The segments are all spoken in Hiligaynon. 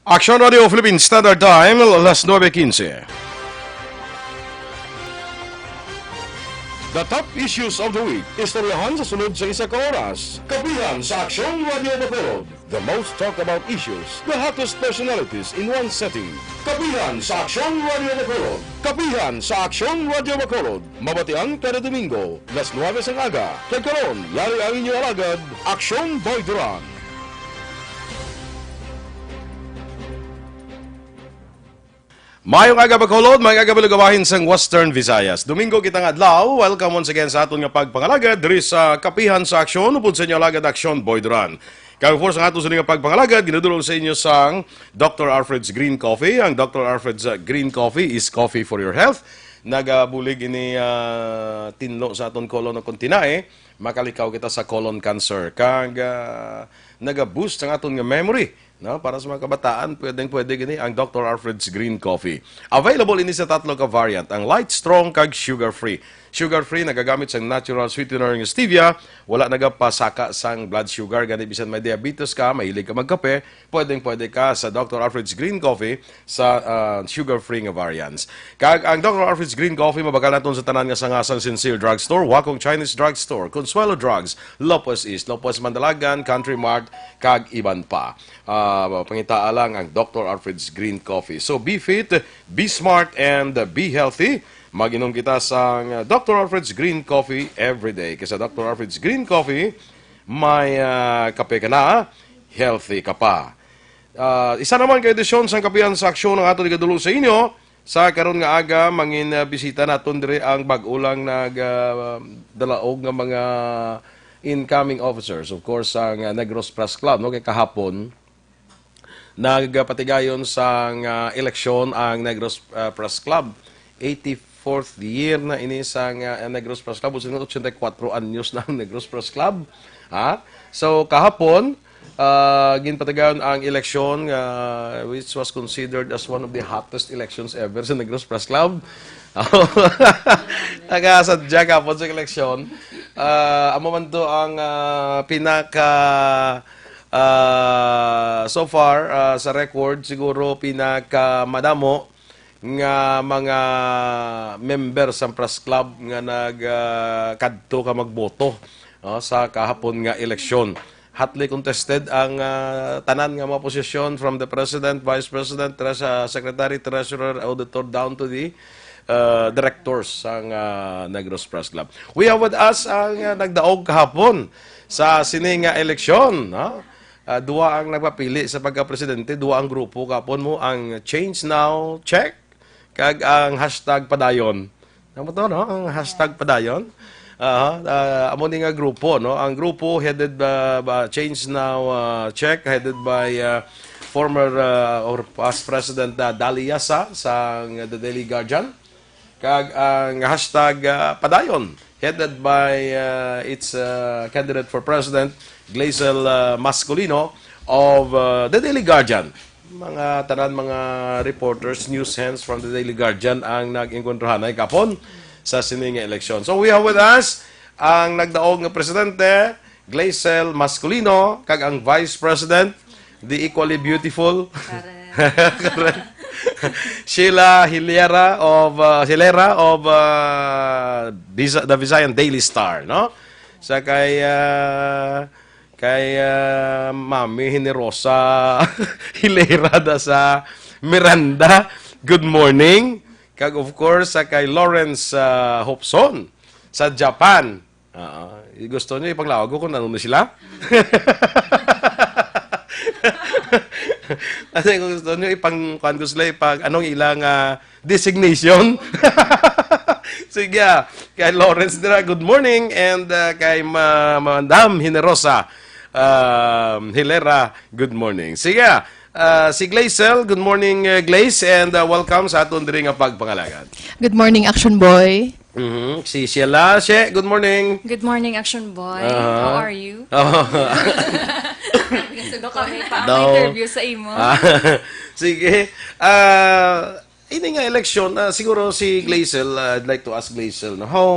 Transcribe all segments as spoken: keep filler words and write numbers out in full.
Aksyon Radio Philippine Standard Time, las nuebe quince. The top issues of the week. Istoryahan sa sunod sa isa ka oras. Kapihan sa Aksyon Radio Bacolod. The most talked about issues, the hottest personalities in one setting. Kapihan sa Aksyon Radio Bacolod. Kapihan sa Aksyon Radio Bacolod. Mabatian kada Domingo, las nuebe sang aga. Kag karon, yari ang inyo alagad, Aksyon Boy Duran. Mayong aga, Bacolod, mayong aga, Balugawahin sang Western Visayas. Domingo kita nga adlaw. Welcome once again sa aton nga pagpangalagad diri sa Kapihan sa Aksyon, upod sa inyo alagad, Aksyon Boy Duran. Kag of course, ang aton sa nga pagpangalagad, ginadulong sa inyo sang Doctor Alfred's Green Coffee. Ang Doctor Alfred's, uh, Green Coffee is coffee for your health. Nagabulig ini, ah, tinlo sa aton colon o kon tinai, makalikaw kita sa colon cancer. Kag, ah, naga-boost ang aton nga memory, no? Para sa mga kabataan, pwedeng-pwede gini ang Doctor Alfred's Green Coffee. Available ini sa tatlo ka variant, ang light, strong, kag sugar-free. Sugar-free, nagagamit sa natural sweetener nga stevia, wala nagapasaka sang blood sugar, gani bisan may diabetes ka, mahilig ka magkape, pwedeng-pwede ka sa Doctor Alfred's Green Coffee sa, ah, sugar-free nga variants. Kag ang Doctor Alfred's Green Coffee mabakal naton sa tanan nga sanga sang Sincere Drugstore, Wakong Chinese Drugstore, Consuelo Drugs, Lopez East, Lopez Mandalagan, Country Mart, kag iban pa. Ah, pangitaa lang ang Doctor Alfred's Green Coffee. So, be fit, be smart, and be healthy. Mag-inom kita sang Doctor Alfred's Green Coffee every day. Kay sa Doctor Alfred's Green Coffee, may, ah, kape ka na, healthy ka pa. Ah, isa naman ka edisyon sang Kapihan sa Aksyon ang aton igadulong sa inyo. Sa karon nga aga, mangin, ah, bisita naton diri ang bag-o lang nag, ah, dalaog nga mga incoming officers. Of course, ang, ah, Negros Press Club, no? Kay kahapon, nagapatigayon sang, ah, eleksyon ang Negros, ah, Press Club. Eighty-fourth year na ini sang, ah, Negros Press Club. Usa na, ochenta y cuatro anyos na ang Negros Press Club. Ha? So, kahapon, ah, ginpatigayon ang eleksyon, ah, which was considered as one of the hottest elections ever sa Negros Press Club. Nagasadya kahapon sa eleksyon. Ah, amo man to ang, ah, pinaka, ah, so far, ah, sa record, siguro pinaka madamo nga mga member sa Press Club nga nag, ah, kadto ka magboto, no, sa kahapon nga eleksyon. Hotly contested ang, ah, tanan nga mga posisyon, from the president, vice president, tres-, ah, secretary, treasurer, auditor, down to the, ah, directors sang, ah, Negros Press Club. We have with us ang, ah, nagdaog kahapon sa sini nga eleksyon, no? Ah, duwa ang nagpapili sa pagka-presidente, duwa ang grupo, kapon mo ang Change Now, check, kag ang hashtag padayon. Amo to, no? Ang hashtag padayon. Aha, ah, amo ni nga grupo, no? Ang grupo headed by, by Change Now, ah, check, headed by, ah, former, ah, or past President, ah, Dali Yasa sa The Daily Guardian. Kag ang hashtag, ah, padayon, headed by, ah, its, ah, candidate for president, Glacel, ah, Masculino of, ah, The Daily Guardian. Mga tanan, mga reporters, news hands from The Daily Guardian ang nag-engkontrahanay kapon sa sini nga eleksyon. So we have with us ang nagdaog nga presidente, Glacel Masculino, kag ang Vice President, the equally beautiful, Correct. Sheila Hilera of, uh, Hilera of, uh, Bisa-, the Visayan Daily Star, no? Sa kay, uh, kay, uh, Mami Generosa Hilera da sa Miranda, good morning. Kag of course, sa kay Lawrence, uh, Hopson sa Japan. Oo. Gusto niyo ipanglawag ko kung ano na sila? Kasi kung gusto niyo ipang-, kuwan ko sila, ipag-, anong ilang, ah, designation? Sige, ah, kay Lawrence dira, good morning, and, ah, kay Ma-, Madam Generosa, um, Hilera, good morning. Sige, ah, si Glacel, good morning, eh, Glace, and, ah, welcome sa aton diri nga pagpangalagad. Good morning, Action Boy. Mhm. Si Sheila. She, good morning. Good morning, Action Boy. Aha. How are you? Oh. Gusto ko kami pa Daw. Interview sa imo. Ah, sige. Ah, ini nga eleksyon, ah, siguro si Glacel, ah, I'd like to ask Glacel, no, how,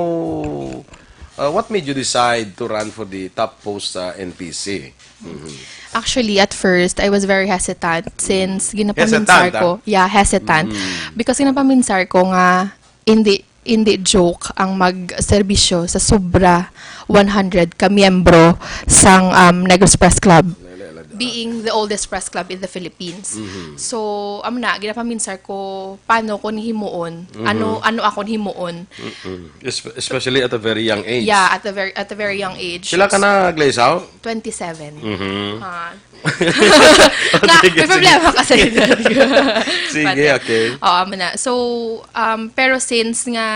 Uh, what made you decide to run for the top post sa N P C? Mhm. Actually, at first, I was very hesitant since ginapaminsar Hesitant, ah? ko. Yeah, hesitant. Because ginapaminsar ko nga hindi hindi joke ang magserbisyo sa sobra one hundred ka miyembro sang um, Negros Press Club. Being the oldest press club in the Philippines. So, amo na, ginapaminsar ko paano ko ni himuon, ano ano ako ni himuon. Mm. Espe- Especially at a very young age. Yeah, at a very at a very young age. Pila ka na, Glazao? Twenty-seven. Mhm. Ah. Oh, Nga, sige, may sige. Problema ka sa edad. Sige, But, okay. Oo, amo na. So, um, pero since nga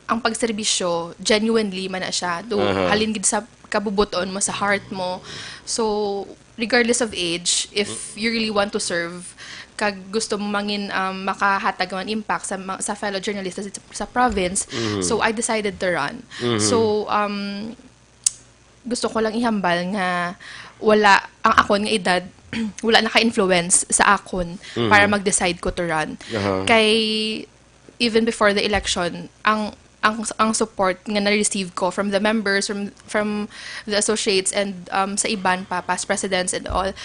ang pagserbisyo, genuinely man na siya. Do, Aha. Halin gid sa kabubuton mo, sa heart mo. So, regardless of age, if you really want to serve, kag gusto mo mangin um, makahatag man impact sa ma- sa fellow journalists sa, sa province, so I decided to run. So um gusto ko lang ihambal nga wala ang akon nga edad wala naka-influence sa akon para mag-decide ko to run. Aha. Kay even before the election, ang ang ang support nga na-receive ko from the members, from from the associates and um, sa iban pa, past presidents and all,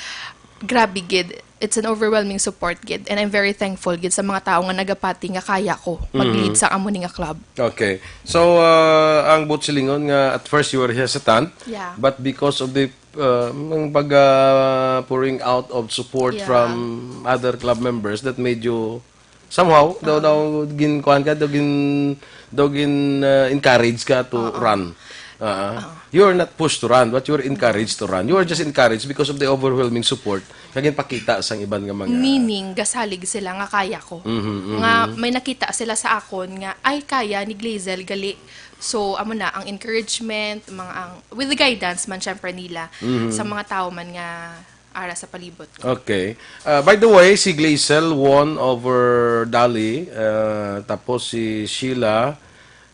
grabe gid. It's an overwhelming support gid, and I'm very thankful gid sa mga tawo nga nagapati nga kaya ko mag-lead sa amo ni nga club. Okay. So, uh, ang buot silingon nga at first you were hesitant, Yeah. but because of the uh, ang pag uh, pouring out of support Yeah. from other club members that made you somehow daw daw ginkuan ka, daw gin daw gin uh, encourage ka to run. Uh, you are not pushed to run, but you are encouraged to run. You are just encouraged because of the overwhelming support nga ginpakita sang iban nga mga Meaning, gasalig sila nga kaya ko. Mhm, mhm. Nga may nakita sila sa akon nga, "Ay, kaya ni Glazel, gali." So, amo na, ang encouragement, mga ang, with the guidance man, syempre, nila, Mhm. sa mga tao man nga ara sa palibot ko. Okay. Uh, by the way, si Glazel won over Dali, uh, tapos si Sheila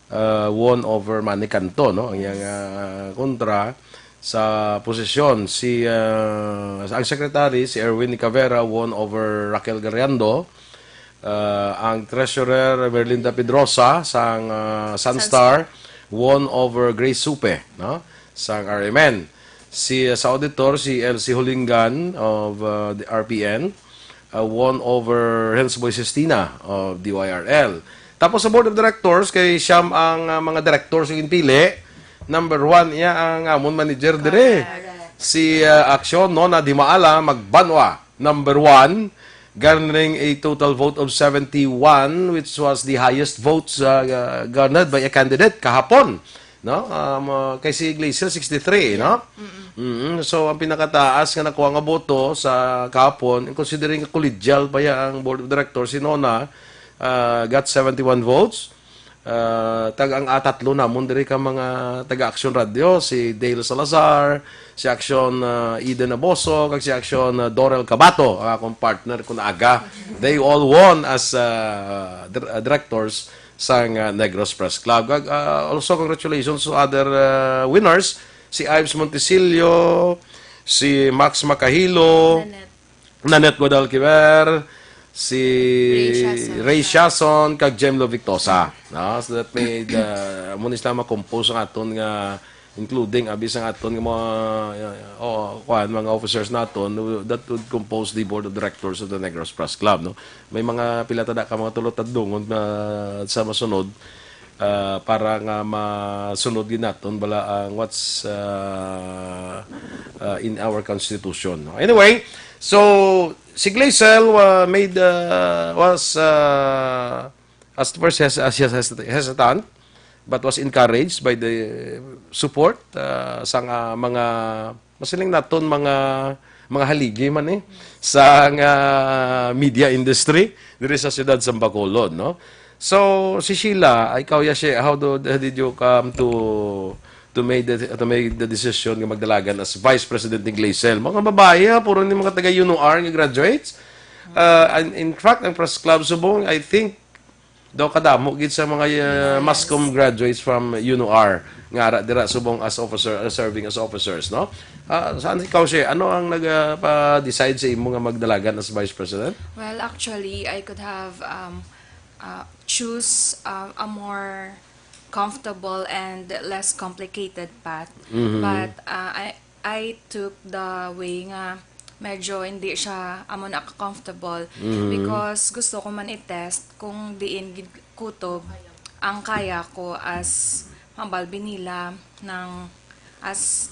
uh, won over Manny Canto, no? Ang iyang uh, kontra sa posisyon. Si uh, ang secretary, si Erwin Nicavera, won over Raquel Gariando. Uh, ang treasurer, Merlinda Pedrosa sang uh, Sunstar, won over Grace Supe, no? Sang R M N. Si uh, sa auditor, si Elsie Hulingan of uh, the R P N, uh, won over Hens Boy Sistina of D Y R L. Tapos sa board of directors, kay siyam ang uh, mga directors nga ginpili. Number one, iya ang amon manager dire. Si uh, Aksyon, Nona Dimaala, Magbanwa. Number one, garnering a total vote of seventy-one, which was the highest votes uh, uh, garnered by a candidate kahapon. No? Um, uh, kay si Glazel, sixty-three, no? Mm-mm. So, ang pinakataas nga nakuha nga boto sa kahapon, considering nga collegial pa ya ang board of directors, si Nona uh, got seventy-one votes. Uh, tag ang atatlo namon diri ka mga taga Action Radio, si Dale Salazar, si Action uh, Eden Aboso, kag si Action uh, Dorel Cabato, ang akong partner kun aga. They all won as uh, dir- uh, directors sang uh, Negros Press Club. Kag uh, also congratulations to other uh, winners, si Ives Montesillo, si Max Macahilo, Nanette. Nanette Guadalquiver, si Ray Siason. Ray Siason, kag Jem Lovictosa. No? So that made, uh, mo ni sila ma-compose ang aton nga, including abi sa aton nga mga, uh, oh, kuan, mga officers naton that would compose the board of directors of the Negros Press Club. No? May mga pila tada ka mga tulo tadlungon na sa masunod uh, para nga masunod gid naton bala ang what's uh, uh, in our constitution. No? Anyway, so si Glazel uh, made uh, was uh, at first hes- as hes- hesitant but was encouraged by the support uh, sang uh, mga masiling naton mga mga haligi man eh sa nga media industry diri sa siyudad sa Bacolod, no? So si Sheila, ikaw ya siya, how do, how did you come to to make the to make the decision nga magdalagan as vice president ni Glazel? Mga babae ha, puro ni mga taga U N O R nga graduates. Uh, and in fact, ang press club subong, I think daw kadamo gid sa mga uh, mascom graduates from U N O R nga ara dira subong as officer, uh, serving as officers, no? Ah, saan ikaw siya? Ano ang nagpa-decide sa imo nga magdalagan as vice president? Well, actually, I could have um, uh, choose uh, a more comfortable and less complicated path. Mhm. But, uh, I, I took the way nga medyo hindi siya amo na ka-comfortable Mhm. because gusto ko man i-test kung diin gid kutob ang kaya ko as mabal binila ng as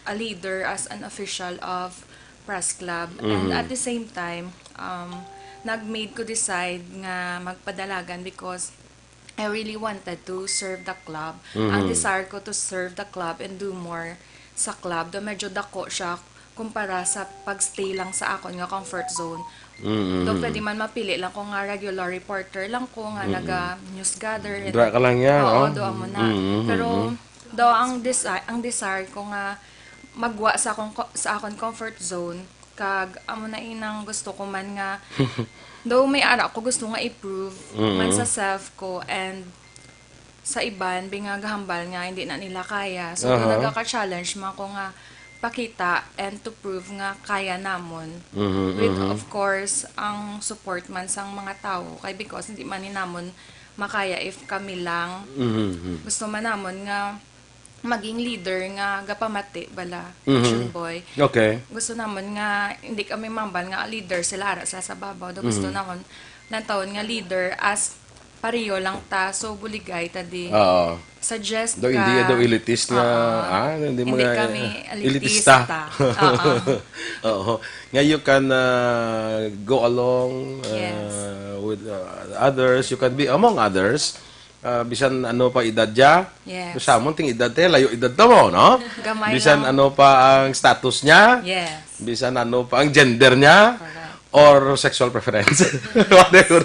a leader, as an official of press club. And Mhm. at the same time, um, nag-made ko decide nga magpadalagan because I really wanted to serve the club. Ang Mhm. desire ko to serve the club and do more sa club, do medyo dako siya kumpara sa pag-stay lang sa akon nga comfort zone. Mm, mm, Do mm. pwede man mapili lang ko nga regular reporter lang ko nga Mm, mm. naga-news gather. And Dra ka lang yan, Oo, oh. do amo na. Mm, mm, Pero mm. do ang desi- ang desire ko nga magwa sa akong ko- sa akon comfort zone, kag amo na inang gusto ko man nga, though may ara ko gusto nga i-prove man Mm. sa self ko and sa iban, bi nga gahambal nga hindi na nila kaya. So, Aha. nagaka-challenge man ko nga pakita and to prove nga kaya namon. Mhm, With, mhm. of course, ang support man sang mga tawo. Kay because hindi man ni namon makaya if kami lang. Mhm, mhm. Gusto man namon nga maging leader nga gapamati bala, Mhm. Action Boy. Okay. Gusto namon nga hindi kami mambal nga leader sila ara sa sa babaw. Do gusto Mhm. namon lantawon nga leader as pareho lang ta, so buligay ta di. Oo. Suggest Do hindi ka. daw elitist nga, Oo. ah, hindi Hindi mga, kami eh, elitista. elitista. Oo. Oo. Nga you can, ah, go along, Yes. ah, with, ah, others. You can be among others. Ah, bisan ano pa edad ya. Yes. Sa amon ting edad te, layo edad ta mo, no? Gamay Bisan lang. ano pa ang status niya, Yes. bisan ano pa ang gender niya, Correct. or sexual preference. Whatever.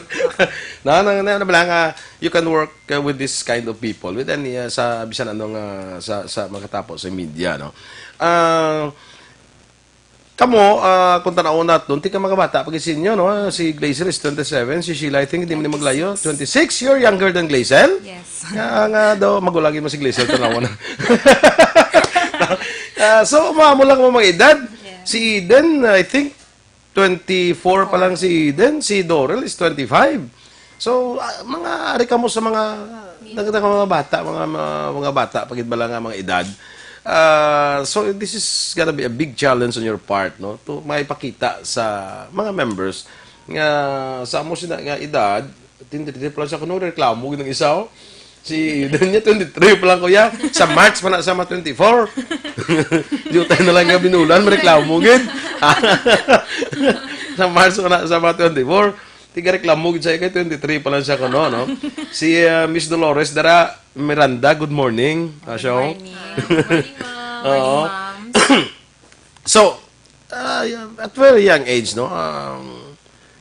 Na, na, na, na, na, nga, you can work, uh, with this kind of people, with any, uh, sa bisan ano nga, sa, sa makatapo sa media, no? Ah, kamo, ah, kung tan-awon naton, tika mga bata, pag isinyo, no? Si Glazel is twenty-seven, si Sheila, I think, hindi mo ni maglayo. Twenty-six, you're younger than Glazel? Yes. Nga, nga daw, magulagi mo si Glazel, tan-awon na. Ah, so, mamo lang mo mga edad. Yes. Si Eden, I think, twenty-four pa lang si Eden. Si Dorel is twenty-five. So, ah, mga ari kamo sa mga, nag-, nag-, mga bata, mga, mga, mga bata, pagid bala nga mga edad. Ah, so, this is gonna be a big challenge on your part, no? To maipakita sa mga members nga sa amo sina nga edad, twenty-three pa lang siya kuno, reklamo gid ang isa, oh. Si Eden niya, twenty-three pa lang, kuya. Sa March pa na siya ma twenty-four. Diutay na lang nga binulan, mareklamo gid. Sa March pa na siya ma twenty-four. Tiga reklamo gid siya kay twenty-three pa lang siya kuno, no? Si, uh, Miss Dolores Dara Miranda, good morning. Ah, siya, oh. Good morning. Good morning, ma'am. Oo. Morning, ma'am. So, uh, at very young age, no? Um,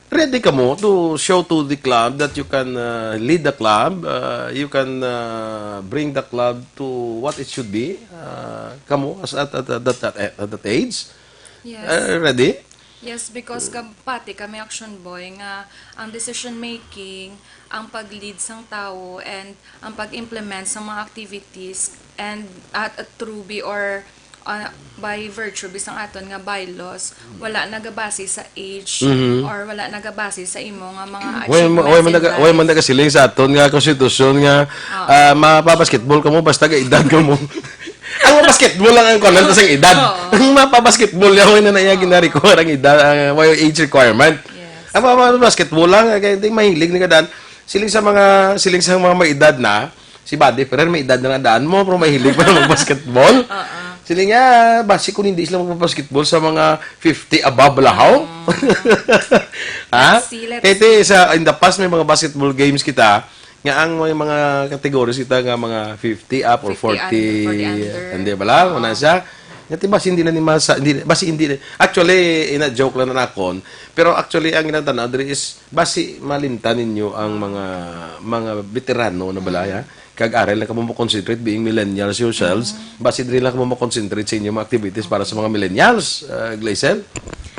ready ka mo to show to the club that you can, uh, lead the club, uh, you can, uh, bring the club to what it should be. Uh, kamo as at, at, at, that, at that age? Yes. Uh, ready? Yes, because gab-, pati kami Action Boy nga ang decision making, ang pag-lead sang tawo, and ang pag-implement sa mga activities, and at, at through be or, uh, by virtue bisang aton nga bylaws, wala nagabase sa age Mhm. or wala nagabase sa imo nga mga Way mo, way mo achievements in naga-, way mo life. nagasiling sa aton nga konstitusyon nga, Oo. ah, mapabasketball ka mo basta ga edad ka mo. Ang mabasketball lang ang kuwan, tas ang edad. Oo. Ang mapabasketball niya, way na na iya Oo. gina-require ang edad, ang, way age requirement. Yes. Ang mga, mga basketball lang, kaya hindi mahilig ni kadan. Siling sa mga, siling sa mga may edad na, si Buddy Ferrer, may edad na nga daan mo, pero mahilig pa na mag-basketball. Oo. Siling niya, basi kung hindi sila mag-basketball sa mga fifty above lahaw. Oo. Ha? Let's see, let's Kaya ito, see. sa, in the past, may mga basketball games kita, nga ang may mga categories kita nga mga fifty up or Fifty forty, under, forty under. hindi ba lang? Wala Oo. siya. Nga, di ba, hindi na ni masa, hindi, basi hindi na, actually, ina-joke lang na nakon. Pero actually, ang ginatanaw diri is, basi malimtan ninyo ang mga, mga veterano na balaya. Kag ari lang kamo mo-concentrate being millennials yourselves. Mm. Basi diri lang kamo mo-concentrate sa inyong mga activities para sa mga millennials, uh, Glazel?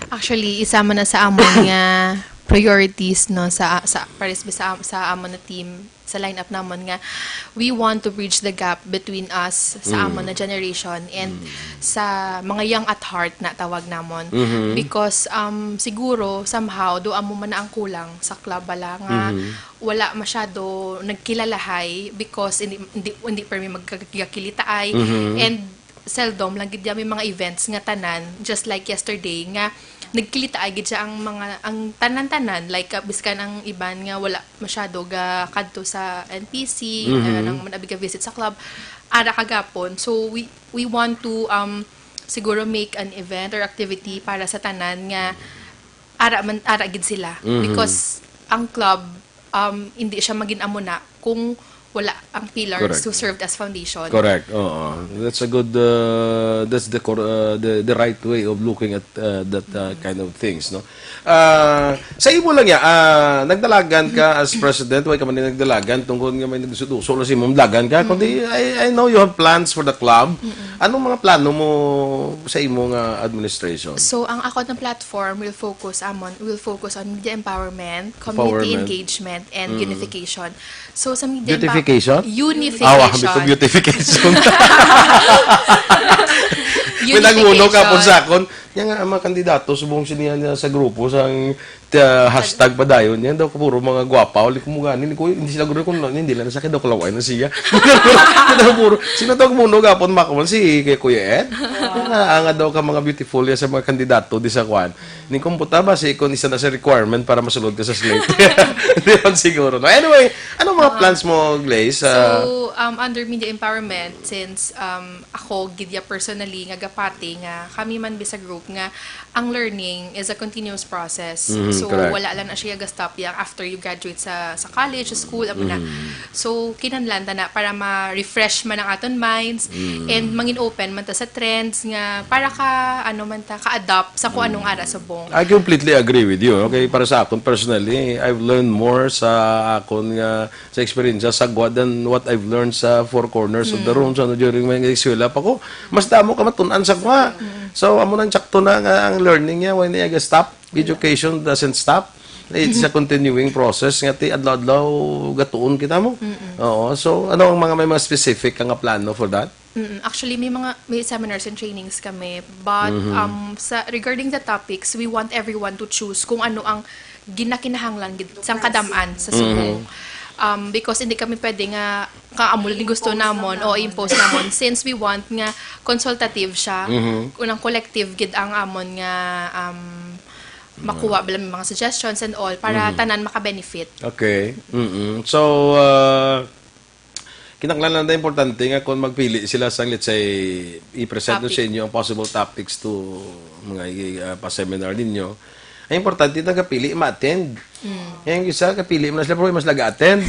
Actually, isa man na sa amon nga priorities, no, sa sa pares sa, sa amon na team, sa lineup namon, nga we want to bridge the gap between us sa amon na generation and sa mga young at heart na tawag namon. Because, um, siguro, somehow, do amo man na ang kulang sa club bala nga wala masyado nagkilalahay because hindi, hindi, hindi permi magkakilitaay. And seldom lang gid may mga events nga tanan, just like yesterday, nga nagkilitaay gid siya ang mga, ang tanan-tanan, like, uh, biskan ang iban nga wala masyado ga kadto sa N P C, uh, nang man abi ga visit sa club, ara kagapon. So we we want to, um, siguro make an event or activity para sa tanan nga ara man, ara gid sila. Because ang club, um, hindi siya magin-amo na kung wala ang pillars Correct. who served as foundation. Correct. Oo. That's a good, uh, that's the cor- uh, the the right way of looking at, uh, that, uh, kind of things, no? Ah, sa imo lang ya, ah, nagdalagan ka as president, way ka man nagdalagan tungkol nga may nagsuduso na sa imong dalagan ka, kundi I, I know you have plans for the club. Anong mga plano mo sa imo nga administration? So, ang ako na platform will focus amon, will focus on media empowerment, community Empowerment. engagement, and unification. So, sa media empower- Beautification? Unification. Awa, sabi ko, beautification. May nagmuno ka po Unification. sa akon. Yan nga, ang mga kandidato, subong sinihan niya sa grupo, sa uh, hashtag padayon. Yan daw, puro mga gwapa. Uli ko mo gani, ko, hindi sila guro kung hindi lang sa akin daw, kalaway na siya. Daw puro, sino daw muno gapon, Mac, man, si kay Kuya Ed? Nga, anga daw ka mga beautiful yan sa mga kandidato, di sa kwan. Ni kumputa ba, si ikon isa na sa requirement para masulod ka sa slate? Hindi man siguro, no? Anyway, anong mga Ah. plans mo, Glaze? Ah, So, um, under media empowerment, since, um, ako, gid ya personally, nga gapati, nga kami man bisa group, nga ang learning is a continuous process. Mhm, So, correct. wala lang na siya ga-stop yang after you graduate sa, sa college, sa school, amo na. Mhm. So, kinahanglan ta na para ma-refresh man ang aton minds, Mm. and mangin open man ta sa trends nga para ka, ano man ta, ka-adapt sa kung anong ara subong. I completely agree with you. Okay, para sa akon personally, I've learned more sa akon nga sa eksperyensya sa gwa than what I've learned sa four corners of the Mm. room, so, ano, during my eskwela pa ko. Mas damo ka matun-an sa gwa. Mm. So, amo nang sakto na nga ang learning niya, why niya ga-stop? Education doesn't stop. It's a continuing process nga ti adlaw-adlaw gatuon kita mo. Mm-mm. Oo. So, ano ang mga, may mga specific ka nga plano for that? Mm, actually, may mga, may seminars and trainings kami. But, Mhm. um, sa, regarding the topics, we want everyone to choose kung ano ang ginakinahanglan gid sang kadam-an sa subong. Mhm. Um, because hindi kami pwede nga kaamo ni gusto Impose namon lang o namon. impose namon, since we want nga consultative siya, Mhm. unang collective gid ang amon nga, um, makuha bala may mga suggestions and all para Mhm. tanan maka-benefit. Okay. Mm-mm. So, uh, kinahanglan lang na importante nga kung magpili sila sang, let's say, i-present Topic. sa inyo ang possible topics to mga i-, ah, pa-seminar ninyo. Ang importante, nagapili, ma-attend. Mm. Yung isa, kapili mo na sila, pero mas nag-attend.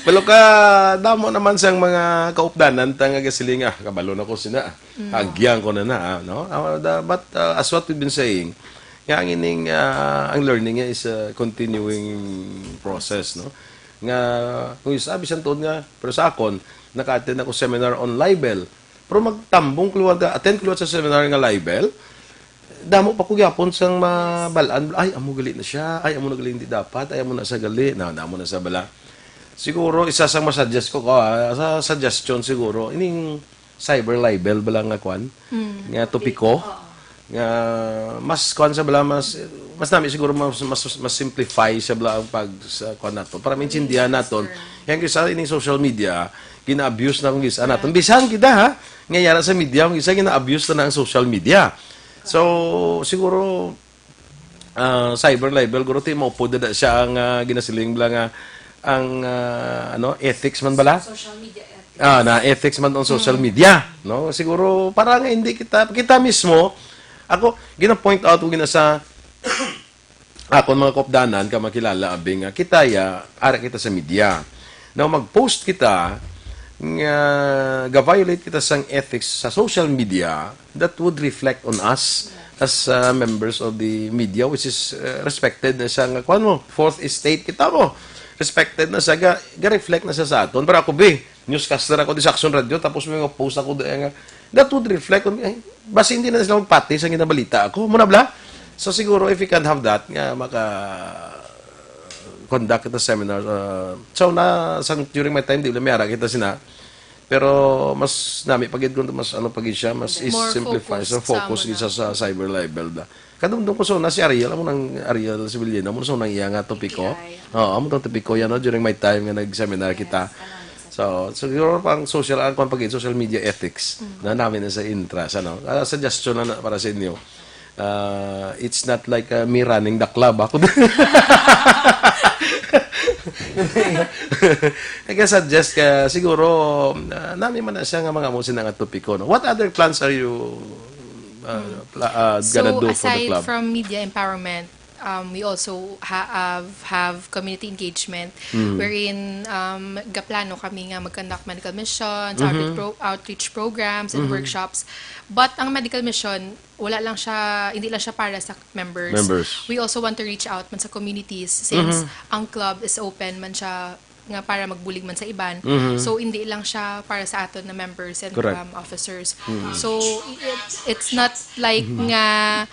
Pero ka, damo naman sang mga kaupdanan, ta nga gasiling, "Ah, kabalo na ko sina. Mm. Agyang ko na na," ah, no? Ah, the, but, ah, as what we've been saying, nga ang ining, ah, ang learning nga is a continuing process, no? Nga, kung isa, bisan tuod nga, pero sa akon, naka-attend ako seminar on libel. Pero magtambong ko liwat, attend ko liwat sa seminar nga libel, damo pa ko gyapon sang mabal-an, "Ay, amo gali na siya. Ay, amo na gali hindi dapat. Ay, amo na sa gali." Na, na amo na sa bala. Siguro, isa sang masuggest ko, ko, ah, sa suggestion siguro, ining cyber libel bala nga kwan, Mm, nga topic. topiko, Oo. nga mas kwan sa bala, mas, mas nami siguro mas, mas, mas simplify sa bala ang pag, sa kwan nato. Para maintindihan naton. Understand. Yan kisa ining social media, gina-abuse na kung gisa naton. Bisan kita, ha? Nga yara sa media, kung gisa gina-abuse na ang social media. So, siguro, ah, cyber libel, guro, ti maupod na siya ang, ah, ginasiling bala nga ang, ah, ano, ethics man bala? Social media ethics. Ah, na ethics man on social Mm. media, no? Siguro, para nga hindi kita, kita mismo, ako, gina-point out ko gina sa akon mga kaupdanan ka makilala, abi nga kita ya, ara kita sa media. Now, mag-post kita nga ga-violate kita sang ethics sa social media, that would reflect on us as, uh, members of the media, which is, uh, respected na sa nga, kuwan mo, fourth estate kita mo. Respected na sa ga, ga-reflect na sa, sa aton. Pero ako, bi, newscaster ako di sa Action Radio, tapos may mga post ako di nga, that would reflect on, ay, basi hindi na sila magpati sa ginabalita ako. Muna bala? So siguro if we can have that, nga maka-conduct kita seminar, uh, so na, sang, during my time, di lang may ara kita sina, pero mas nami pagid kung mas ano pagid siya, mas is More simplify, focused so sa focus mga isa sa cyber libel da. Kadumdum ko so na si Ariel, amo nang Ariel Civiliano, amo so nang iya nga topiko. T P I. Oo, amo tong topiko yan, no, during my time nga nag-seminar kita. Yes, ano, ano, So, siguro pang social, ang kwan pag social media ethics na namin sa Intras, ano? Ah, suggestion na, na para sa inyo. Ah, it's not like, ah, me running the club. Ako I can suggest ka, siguro, ah, nami man na siya nga mga mo sina nga topiko, no? What other plans are you, ah, pla- ah, gonna So, do for the aside club? from media empowerment, um, we also ha- have, have community engagement, Mm. wherein, um, gaplano kami nga mag-conduct medical missions, outreach, pro- outreach programs, and workshops. But ang medical mission, wala lang siya, hindi lang siya para sa members. Members. We also want to reach out man sa communities since ang club is open man siya nga para magbulig man sa iban. So, hindi lang siya para sa aton na members and, Correct. um, officers. So, it, it's not like nga,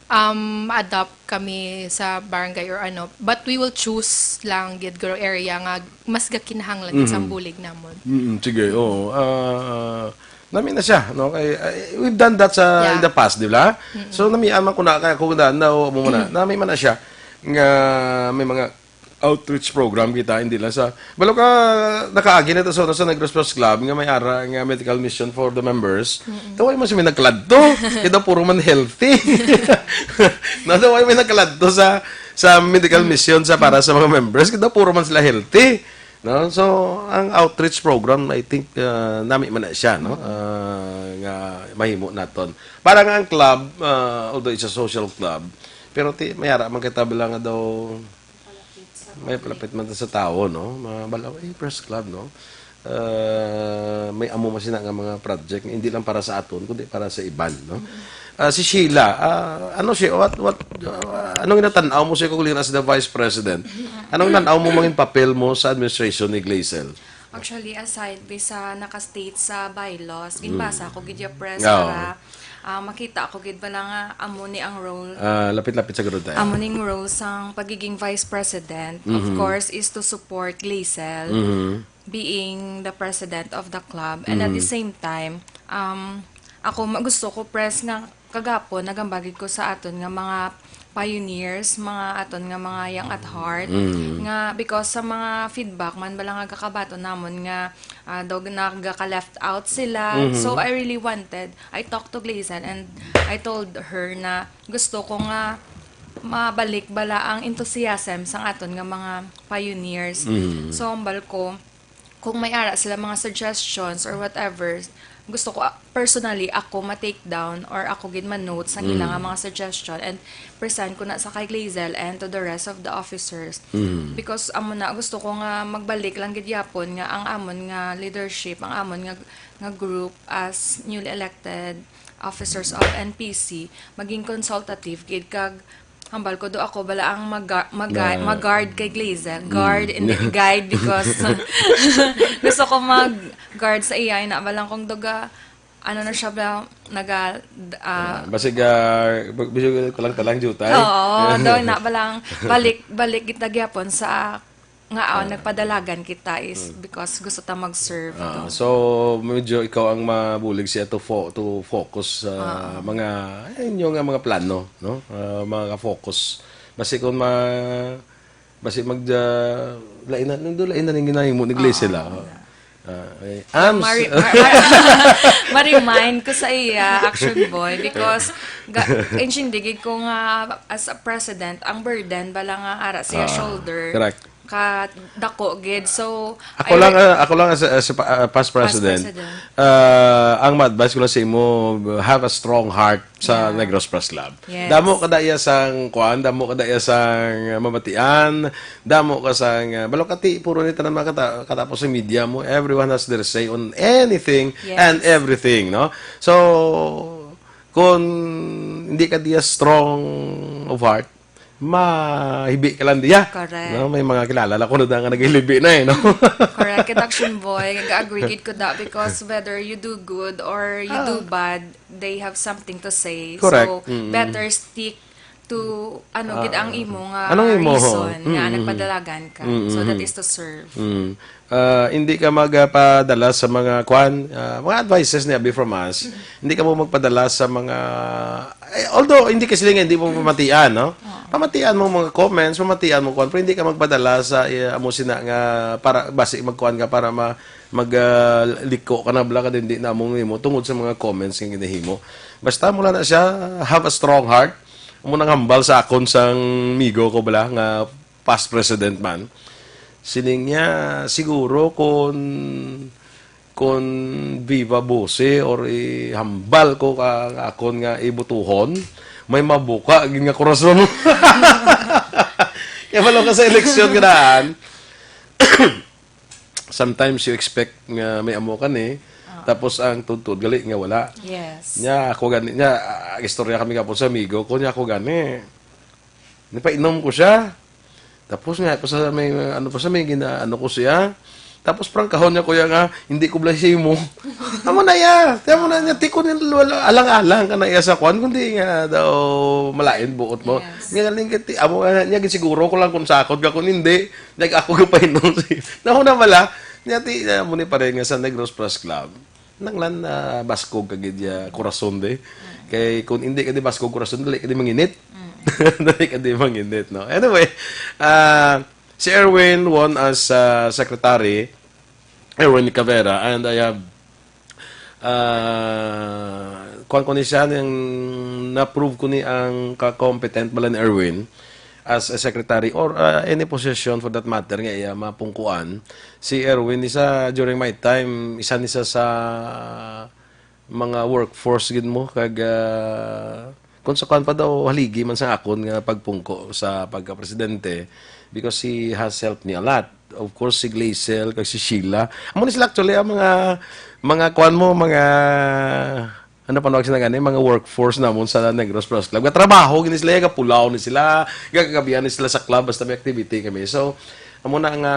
um, adopt kami sa barangay or ano, but we will choose lang gid guro area nga mas gakinahanglan gid sa bulig namon. Mm, sige, oo. Ah, nami na siya, no? Kay, ah, we've done that sa, Yeah. in the past, di ba? So, nami man ko na, kaya kung na, na, mo muna, nami man na siya nga may mga outreach program kita, hindi lang sa, balo ka, nakaagi na to sa, sa Negros Press Club, nga may ara, nga medical mission for the members. Taway mo siya may nagkaladto. Kita puro man healthy. No, taway may nagkaladto sa, sa medical mission sa para sa mga members. Kita puro man sila healthy. No? So, ang outreach program, I think, uh, nami man na siya, no? Uh, nga mahimo naton. Para nga ang club, uh, although it's a social club, pero ti, may ara man kita bala nga daw, may palapit man sa tao, no? Mga bala, eh, press club, no? Uh, may amo man sina nga mga project, hindi lang para sa aton, kundi para sa iban, no? Ah, si Sheila, ah, ano siya, what, what, ah, anong inatan-aw mo siya kung as the vice president? Anong inatan-aw mo mangin papel mo sa administration ni Glacel? Actually, aside bi sa naka-state sa bylaws, ginbasa ko gid ya press Oo. para, ah, makita ako gid bala nga amo ni ang role. Ah, lapit-lapit sa garod tayo. Amo ning role sang pagiging vice president, of Mhm. course, is to support Glacel Mhm. being the president of the club. And at the Mhm. same time, um, ako, ma-, gusto ko, press, nga kagapon, nagambagid ko sa aton nga mga pioneers, mga aton nga mga young at heart, Mm. nga because sa mga feedback man bala nga gakabaton namon nga, ah, daw nagaka-left out sila. Mhm. So, I really wanted, I talked to Glacel and I told her na gusto ko nga mabalik bala ang enthusiasm sang aton nga mga pioneers. Mhm. So, hambal ko, kung may ara sila mga suggestions or whatever, gusto ko, ah, personally, ako ma-take down or ako gid ma-note sa ila Mm. nga mga suggestion and present ko na sa kay Glacel and to the rest of the officers. Mm. Because amo na, gusto ko nga magbalik lang gid yapon nga ang amon nga leadership, ang amon nga, nga group as newly elected officers of N P C, maging consultative gid kag hambal ko do ako bala ang mag-, mag-, Na mag-guard kay Glacel. Mm. Guard and then guide because gusto ko mag-guard sa iya. Ina ba lang kung duga, ano na siya ba, naga, ah, Ah, basig, ah, bag-, basig talang-talang jutay. Oo, do, ina ba lang, balik, balik kita gyapon sa nga, ah, Ah. nagpadalagan kita is Mm. because gusto ta mag-serve Ah, to. So, medyo ikaw ang mabulig siya to fo-, to focus sa Ah. mga, eh, inyo nga mga plano, no? Ah, mga focus. Basi kung ma-, basi mag-, ah, lain na, nando lain na ning ginahimo ni Glacel, Oo, ah. yeah. Ah, eh, Ams. Mari-, mar-, mar-, ma-remind ko sa iya, Action Boy, because ga-, intindi gid ko nga as a president, ang burden bala nga ara sa iya Ah, shoulder. Correct. Ka dako gid. So, Ako I lang, re- ah, ako lang as a, as a pa-, ah, past Past president, president. ah, ang ma-advise ko lang sa imo, have a strong heart sa Yeah. Negros Press Club. Yes. Damo kada iya sang kuan, damo kada iya sang, ah, mamatian, damo ka sang, ah, balo kati, puro ni tanan mga kata-, katapos sa media mo, everyone has their say on anything Yes. and everything, no? So, kung hindi ka diya strong of heart, mahibi ka lang diya. Correct. No? May mga kilala na ko na nga naghilibi na eh, no? Correct. Kay Action Boy, nag-agree gid ko da because whether you do good or you do Ah. bad, they have something to say. Correct. So, Mm-mm. better stick to, ano, gid ang imo nga Anong imo? reason nga Mm, mm, mm. nagpadalagan ka. So, that Mm, mm. is to serve. Mm. Ah, hindi ka magpadala sa mga, kwan, ah, mga advices ni Abi from us. Hindi ka mo magpadala sa mga, eh, although hindi ka sila nga hindi mo pamatian, no? Oo. Pamatian mo mga comments, pamatian mo, kwan, pero hindi ka magpadala sa, eh, amo sina nga para, basi magkuan ka para ma-, mag, ah, liko ka na bala ka din, di na mo nimo tungod sa mga comments nga ginahimo. Basta mo lang na siya, have a strong heart. Amo nang hambal sa akon sang migo ko bala nga past president man. Siling niya, siguro kon, kon viva voce or ihambal ko ka, akon nga ibutuhon, may mabuka gid nga korason. Kaya malo ka sa eleksyon nga daan, sometimes you expect nga may amo ka ni, Ah. tapos ang tuntun gali nga wala. Yes. Nya ako gani, nya, ah, istorya kami kapon sa amigo ko, nya ako gani. Nipainom ko siya. Tapos nga, pa sa may, ano pa sa may gina-, ano ko siya. Tapos prangkahon niya, kuya, nga, "Hindi ko bala siya imo." Amo na iya. Kaya mo na niya, tikon yung wala, alang-alang ka na iya sa kwan, kundi nga daw malain buot mo. Yes. Nga galing ka, ti-, amo nga niya, siguro ko lang kung sakot ka, kung hindi, nag ako ka painom. Nauna bala, niya, ti, amo ni pare nga sa Negros Press Club. Nanglan, ah, baskog ka gid ya korason, de. Mm. Kay kung hindi ka di baskog korason, dali ka di manginit. Mm. Dali ka di manginit, no? Anyway, ah, si Erwin won as, ah, secretary, Erwin Cavera, and I have, ah, kuwan ko ni siya, nang na-prove ko ni ang ka-competent bala ni Erwin as a secretary or, ah, any position for that matter nga iya mapungkuan. Si Erwin, isa during my time, isa ni sa, sa mga workforce gid mo, kag, ah, kung sa kuwan pa daw, haligi man sa akon nga pagpungko sa pagka-presidente, because he has helped me a lot. Of course, si Glacel, kag si Sheila. Amo ni sila actually, ang mga, mga kuwan mo, mga, ano pa nawag sila gani, mga workforce namon sa Negros Press Club. Gatrabaho gini sila, gapulaw ni sila, gakagabihan ni sila sa club, basta may activity kami. So, amo na nga,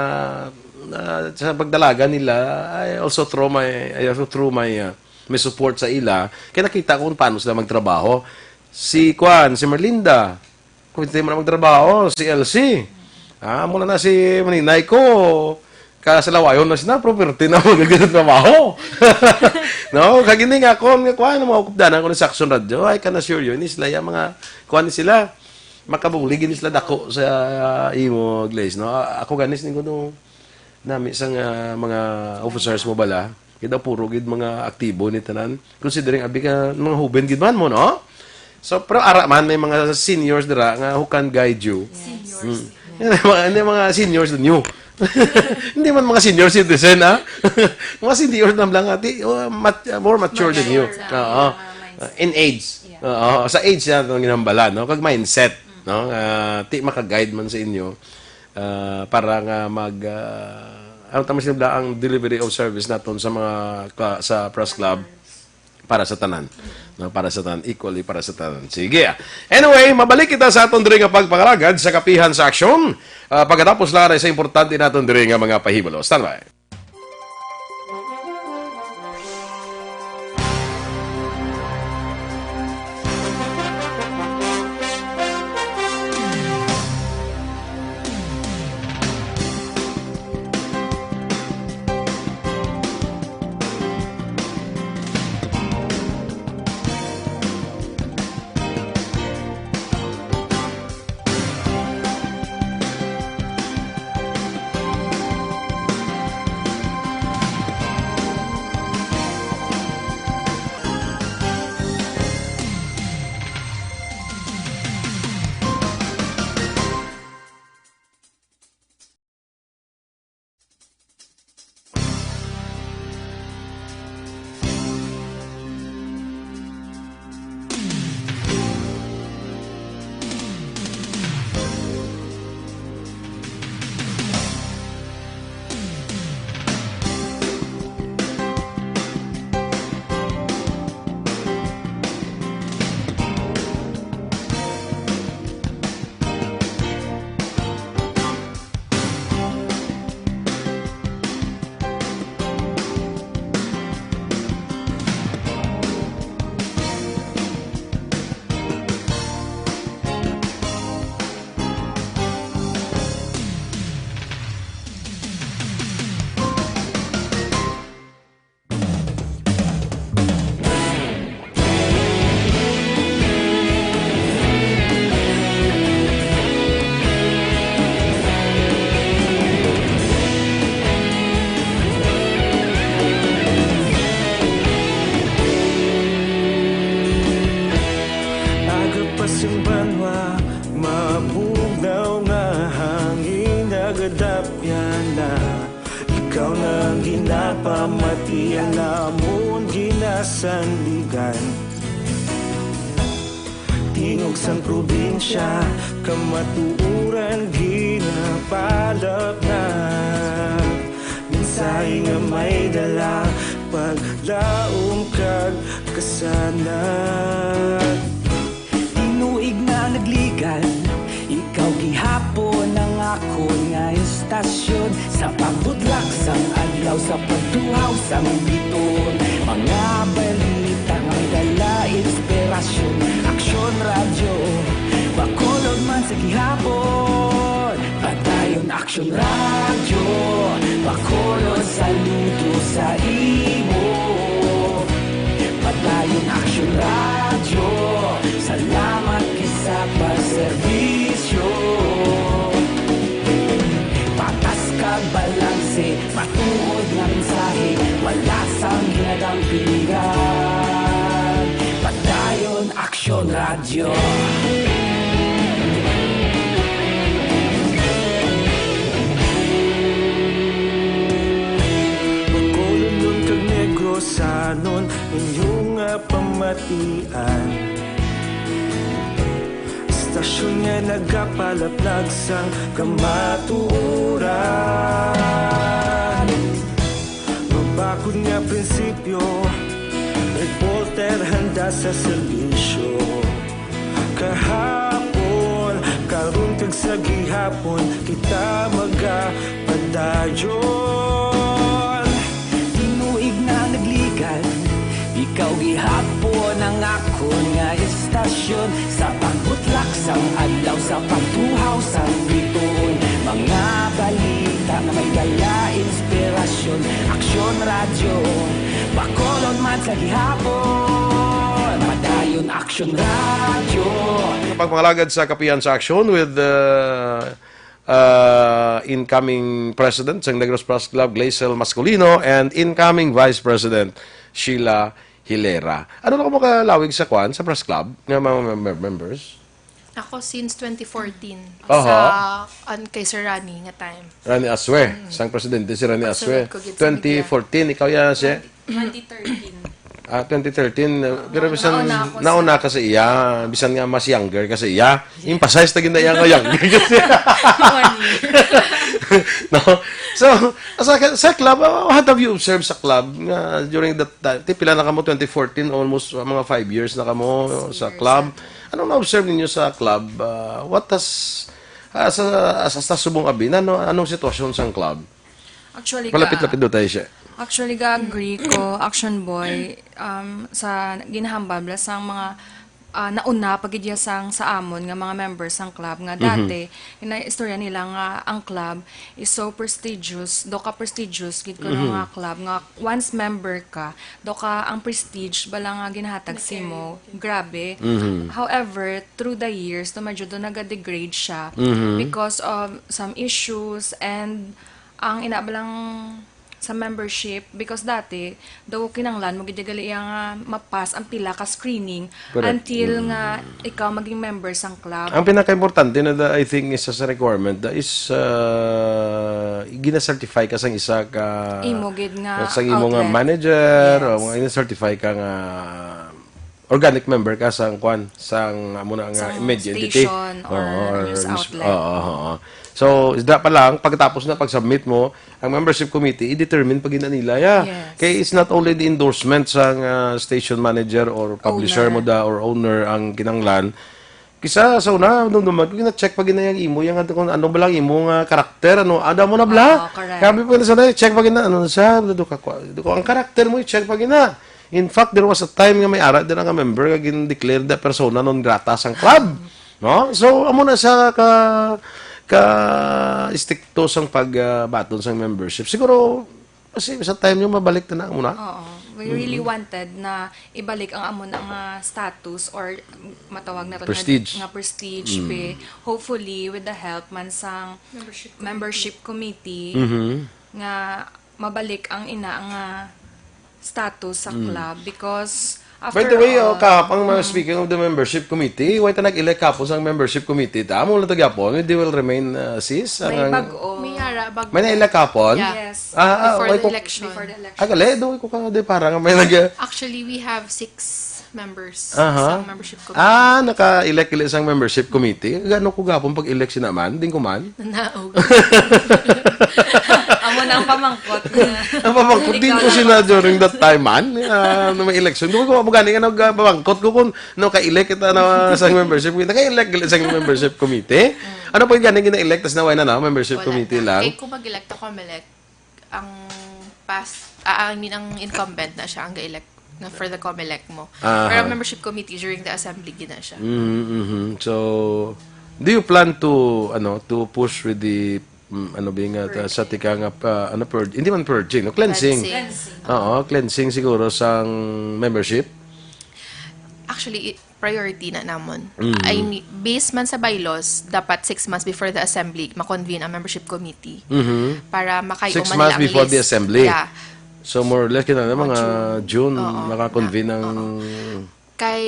ah, sa pagdalagan nila, I also throw my, I also throw my, ah, may support sa ila. Kaya nakita ko kung paano sila magtrabaho. Si Kwan, si Merlinda, kung hindi mo na magtrabaho, si L C. Ah, mula na si Maninay ko, kasalawayon na sila, property na mo nagtrabaho. No? Kag hindi nga ako, nga kuan, mga ukupdanan ko ni sa Action Radio, I can assure you, ini sila yung mga, kuan ni sila, makabulig ni sila dako sa imo, Glaze, no? A-, ako ganis ni ko nung nami sa nga mga officers mo bala, kita puro gid mga aktibo ni tanan. Considering abi ka mga huben gid man mo, no? So, pero ara man, may mga seniors dira nga who can guide you. Seniors. Mm. Hindi mga, hindi mga seniors than you. Hindi man mga senior citizen, ha? Mga seniors na lang, ati, oh, mat-, more mature than you. Mature, Oo. ah, mindset. In age. Yeah. Oo. Sa age na itong ginambala, no? Kag mindset, Mm. no? Ah, ti maka-guide man sa inyo, ah, para nga mag, ah, ano tama sila ang delivery of service naton sa mga ka-, sa press club. Para sa tanan. No, para sa tanan. Equally para sa tanan. Sige, ah. Anyway, mabalik kita sa aton diri nga pagpangalagad sa kapihan sa aksyon. Ah, pagkatapos lang sa importante naton diri nga mga pahibalo. Standby. Napamatian namon ginasandigan. Tingog sang probinsya, kamatuoran ginapalapnag. Mensahe nga may dala, paglaom kag kasanag. Tinuig na nagligan, ikaw gihapon ang akon nga istasyon. Sa pagbutlak sang adlaw, sa pagtuhaw sang bituon, mga balita nga may dala inspirasyon. Aksyon Radyo, Bacolod man sa gihapon. Padayon Aksyon Radyo, Bacolod, saludo sa imo. Padayon Aksyon Radyo, salamat gid sa pagserbisyo. Patas kag balanse, matuod nga mensahe, wala sang ginadampingan. Padayon Aksyon Radyo. Bacolodnon kag Negrosanon, inyo nga pamatian. Istasyon nga nagapalaplag sang kamatuoran. Mabakod nga prinsipyo, reporter handa sa serbisyo. Kahapon, karon kag sa gihapon, kita magapadayon. Tinuig na nagligan, ikaw gihapon ang akon nga istasyon. Sa pagbutlak sang adlaw, sa pagtuhaw sang bituon, mga balita nga may dala inspirasyon. Aksyon Radyo, Bacolod man sa gihapon. Padayon Aksyon Radyo. Pagpangalagad sa Kapihan sa Aksyon with uh, uh, incoming President sang Negros Press Club, Glacel Masculino, and incoming Vice President, Sheila Hilera. Ano na kamo kalawig sa kwan, sa press club, nga mga member, members? Ako since twenty fourteen, Oho. sa, an-, kay Sir Rani nga time. Rani Aswe, Mm. sang presidente si Rani Aswe. Pagsunod ko gid sa media. Twenty fourteen, ikaw yan, si? Twenty thirteen. Ah, twenty thirteen, uh, pero Oo, bisan nauna ako sa nauna ka sa iya, bisan nga mas younger ka sa iya, emphasize na gid na iya nga younger ka sa iya. One year. No? So, sa, sa club, uh, what have you observed sa club nga during that time? Ti, pila na kamo, twenty fourteen, almost, uh, mga five years na kamo Six sa years club. na. Anong na-observe ninyo sa club? Uh, what has, uh, sa, sa, sa subong abi, na, no, anong sitwasyon sang club? Actually, Palapit-lapit ka, daw tayo siya. Actually, ga-agree ko, Action Boy, um, sa ginahambal bala sang mga, ah, nauna pa gid ya sang sa amon nga mga members sang club nga Mhm. dati, ina-istorya nila nga ang club is so prestigious, do ka prestigious gid kuno Mhm. nga club nga once member ka, do ka ang prestige bala nga ginahatag sa imo, grabe. Mhm. However, through the years, to medyo do naga-degrade siya Mhm. because of some issues and ang ina ba lang sa membership, because dati, daw kinanglan mo gid gali iya nga mapas ang pila ka screening Correct. until Mm. nga ikaw maging member sang club. Ang pinakaimportante na da, I think, isa sa requirement da is, uh, gina-certify ka sang isa ka Imo gid nga sang imo nga outlet. manager, Yes. o mga gina-certify ka nga organic member ka sang kwan, sang amo na nga Sang media entity. station or Oo, news mis-, outlet. oo, oo. So, isda pa lang, pagkatapos na pag-submit mo, ang membership committee, i-determine pa gina nila, ya. Yes. Kay it's not only the endorsement sang, ah, station manager or publisher Owner. mo da or owner ang kinanglan. Kisa sa una, dumduman ko, gina-check pa gina yang imo, yang kung ano ba lang imo nga karakter, ano, ada mo na bala. Oo, correct. Kami pa gina sa check pa gina, ano na siya, do ka, do ka, ang karakter mo, i-check pa gina. In fact, there was a time nga may ara din nga member nga gin-declare the persona non grata sang club. No? So, amo na sa ka, ka estrikto sang pag, ah, baton sang membership. Siguro, kasi sa time nyo, mabalik na na muna. Oo. We really Mm. wanted na ibalik ang amo na nga status or matawag na ron Prestige. nga, nga prestige, Mm. be. Hopefully, with the help man sang Membership membership committee, Mhm. nga mabalik ang ina nga status sa Mm. club because By the way, oh, kahapon, mga speaking of the membership committee, why ta nag-elect kahapon sang membership committee? Ta, amo lang ta gyapon, they will remain, uh, sis, May ang, bag-o. May ara, bag-o. May na-elect kahapon? Yeah. Yes. Ah, ah, Before why the ko election. Before the election. Ah, gali, doon ko ka, di para nga may nag- Actually, we have six members Aha. Sa membership committee. Ah, naka-elect gali sang membership committee. Gano ko gapon pag-elect sina man? Din ko man. Naog. Amo na ang pamangkot niya. Ang pamangkot, din ko sina during that time, man. Ah, na may election. Doon ko, amo gani nga nagpamangkot ko kung no, ka-elect kita na sa membership committee. Naka-elect gali sa membership committee. Ano po yung gani gina-elect? Tas naway na na, membership Wala committee na. Lang. Kay kung mag-elect ako, Melec, ang past, ah, I mean, ang incumbent na siya, ang ga-elect na for the Comelec mo. Aha. Pero ang membership committee during the assembly, gina siya. Mm-hmm. So, do you plan to, ano, to push with the, mm, ano ba nga, ta-, sa Purging. Tika nga, pa, ano, purge, hindi man purging, no? Cleansing. Cleansing. Cleansing. Oo, cleansing siguro sang membership. Actually, i-, priority na namon. Mhm. I mean, based man sa bylaws, dapat six months before the assembly, ma-convene ang membership committee Mhm. Para makayo Six man months lang before the list. Assembly. Yeah. So, more or less, kinahanglan mga Mga June. June, Oo, maka-convene na. Ang Oo. Kay,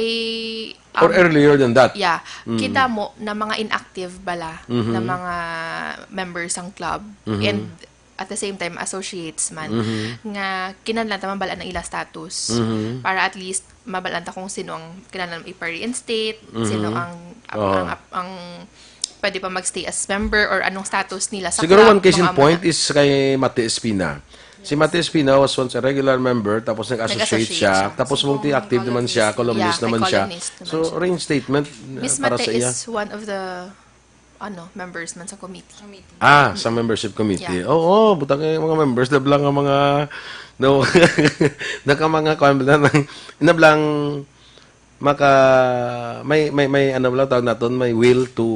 Or um, earlier than that. Yeah. Mm. Kita mo na mga inactive bala Mhm. na mga members sang club. Mhm. And at the same time, associates man, Mhm. nga kinahanglan ta mabal-an ang ila status Mhm. para at least mabal-an ta kung sino ang kinahanglan ipa-reinstate, Mhm. sino ang, ang, Oo. ang, ang pwede pa magstay as member or anong status nila sa Siguro club, one case in mga point amo na. Is kay Mate Espina. Si Mate Espina was once a regular member, tapos nag-associate Nag-associate siya, siya. Tapos So, mong active naman siya, columnist. Columnist Yeah, naman siya. Columnist naman So, siya. Reinstatement, uh, Miss para Mate sa iya. Is one of the ano, members man sa committee. Committee. Ah, sa membership committee. Yeah. Oo, butang kay mga members, nablang ang mga, no, naka mga, kuwan, nablang, nablang maka, may, may, may, ano lang tawag naton, may will to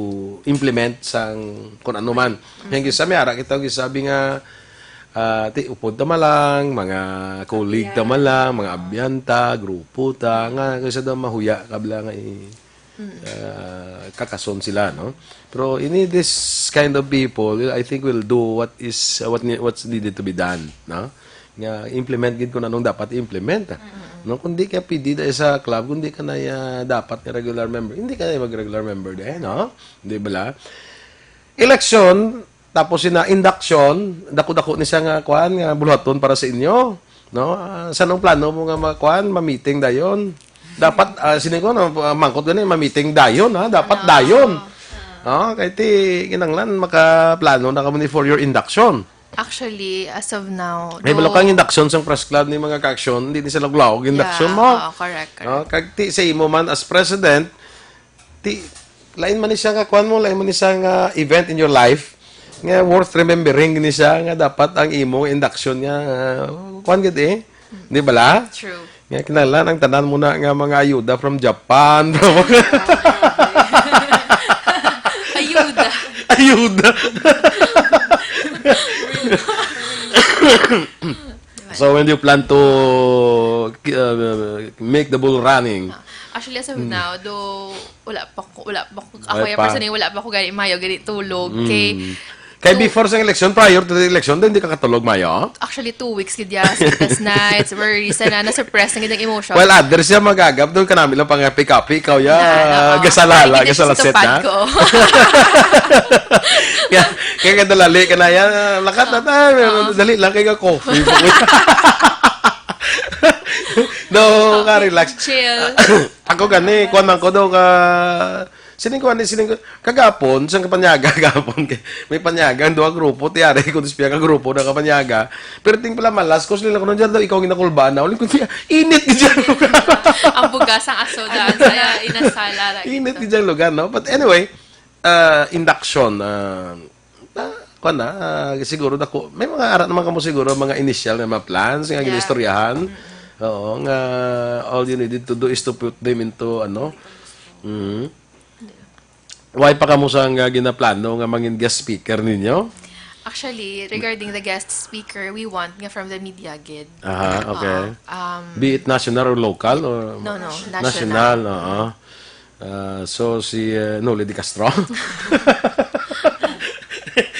implement sang kung ano man. Mm. Kaya gisa, may ara kita, gisabi nga, ah, ti, upod ta malang, mga colleague ta malang, mga abyanta, grupo ta, nga, kaysa daw mahuya ka bala nga i-, ah, kakason sila, no? Pero ini this kind of people, I think will do what is, what ne-, what's needed to be done, no? Nga implement gid kung anong dapat i-implement. Mm-mm. No, kung di ka pwede dahil sa club, kung di ka na, ah, dapat nga regular member, hindi ka na mag-regular member dahil, no? Di ba la? Eleksyon, tapos sina induction, dako-dako ni siya nga, kuan, nga buluhaton para sa inyo, no? Ah, sa anong plano mo nga ma-, kuan, ma-meeting dayon? Dapat, ah, sini ko, no, ah, mangkot gani, ma-meeting dayon, ha? Dapat Ano? dayon. Ah. Oh, kay ti, kinanglan, makaplano na kamo ni for your induction. Actually, as of now, May though balo kang induction sang press club ni mga ka-action, hindi ni sila glawag induction Yeah, mo. Oo, correct, correct. Oh, kag ti, sa imo man as president, ti, lain man ni siya nga kuan mo, lain man ni siya nga event in your life nga worth remembering ni siya nga dapat ang imo induction nga, ah, kuan gid eh. Di ba la? True. Nga kinahanglan ang tanan mo na nga mga ayuda from Japan, from Ayuda. Ayuda. So when do you plan to, uh, make the ball running? Ah, actually, as of Hmm. now, though wala pa ko, wala pa ko, ako Wala yung pa. personally, wala pa ko gani mayo, gani tulog. Mm. Kay, Kay so before sa election, prior to the election, din di ka katulog mayo? Actually, two weeks gid ya, sleepless nights, worries, na na-suppress na gid ang emotion. Well, other siya magagap, doon ka namin lang pang-happy-happy, ikaw ya, Na, na, oo. gasalala, Ay, gid gasalaset sa tupad na. ko. Kaya, kaya nga dalali ka na yan, ah, lakat na tayo, Oo. dali lang, kaya ka coffee. No, Coffee, ka-relax. chill. Ako gani, kuwan man ko daw ka, sining kuwan ni, sining ko, kagapon, sang kapanyaga, kagapon, kay may panyaga, ang duha grupo, tiyari, kung spiya ka grupo na kapanyaga, pero ting pala malas, kus nila ko nung dyan daw, ikaw ang ginakulba na, ulit ko siya, init di dyan. Ang bugas, ang asoda, ang saya, inasala, ra Init gito. Di dyan lugar, no? But anyway, ah, induction, ah, Ah, kuwan na, ah, siguro dako. May mga ara naman kamo siguro, mga initial nga mga plans nga Yeah. ginistoryahan. Mm-mm. Oo, nga all you needed to do is to put them into, ano? Mm. Why pa kamo sa nga ginaplano nga mangin guest speaker ninyo? Actually, regarding the guest speaker, we want nga from the media gid. Aha, okay. Oo, um, Be it national or local or No, no, national. National, oo. Ah, so, si, eh, Noli de Castro?